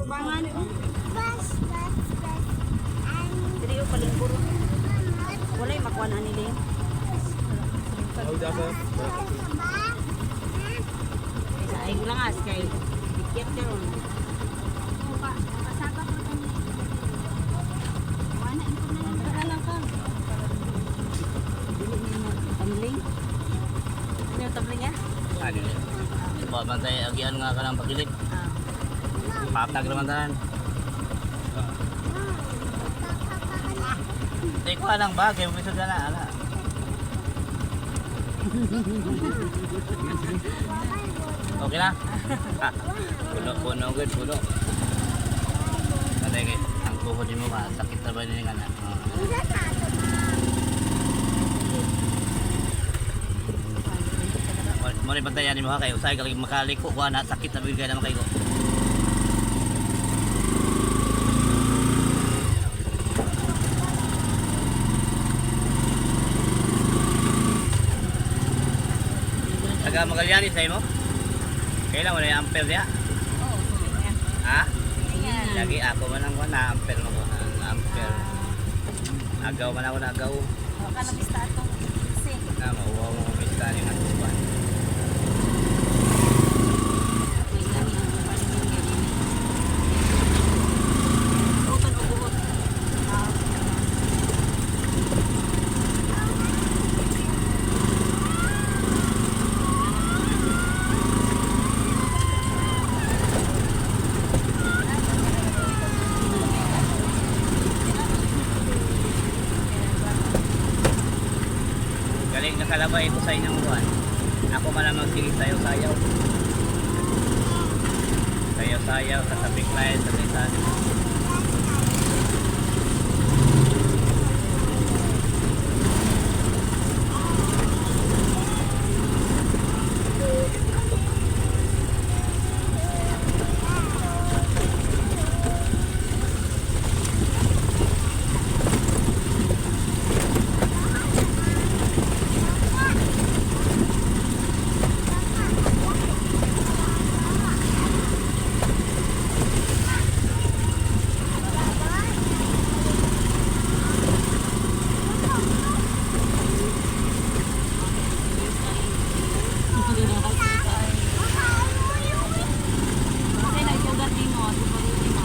Bangan oh. Bus, bus, bus. And Dili oh palingkuro. Walay makuha na nila yun. Sa ay langas kay dikyat karon. Tara lang ka. Dili nimo tumbling. Ano yung tumbling niya? Ano yun? Ba man tayo agian nga ka ng pagilid. Ah. Patag naman tanan. Di ko alam ba kay bisod na ala. Okay na? Ah, puno puno good puno. Patay kay ang tuhod nimo ba sakit na ba ni nga na? Ah. Mo ni bantayan nimo ha kay usay ka lagi makaliko ko na sakit na bigay naman kay ko. Taga Magallanes sa imo? Kailan wala yung ampere niya? Oo, tumbling niya. Ha? Tingnan. Lagi ako man ang kuwan na ampere mo ko. Ang ampere. Agaw man ako na agaw. Baka nabista atong si. Na mauwaw mo pista ni nga tuban. Utan o buhot. Ah. Galing nakalabay ko sa inyong kuwan. Ako man ang magsige sayaw-sayaw. Sayaw-sayaw sa traffic light, sa lisan. Kasi nagsugat din mo, sugat din mo.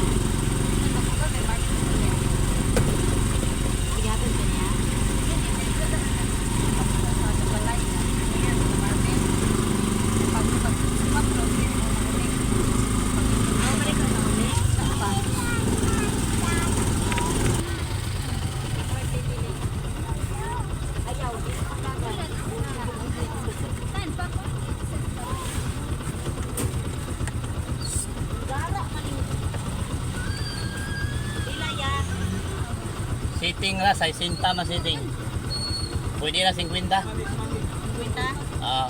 Igatod ka niya? Balik ka sa uli. Saan pa? Ayaw, di ka Gara man yun. Pila ya. Sitting ra, sa sinta man sitting. Pwede ra 50. 50? Ah.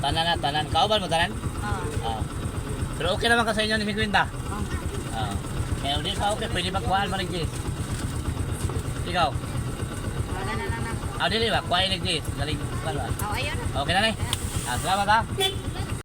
Tanan na, tanan. Kauban mo tanan? Ah. Ah. Pero okay naman ka sa inyo ni 50. Ah. Ah. Kaya hindi pa okay, pwede magkuhaan man Jis. Ikaw. Wala na lang na. Ah, dili ba? Kuhaan ni Jis. Galing kuhaan ba? Oh, ayaw na. Okay na ni. Ah, salamat ha.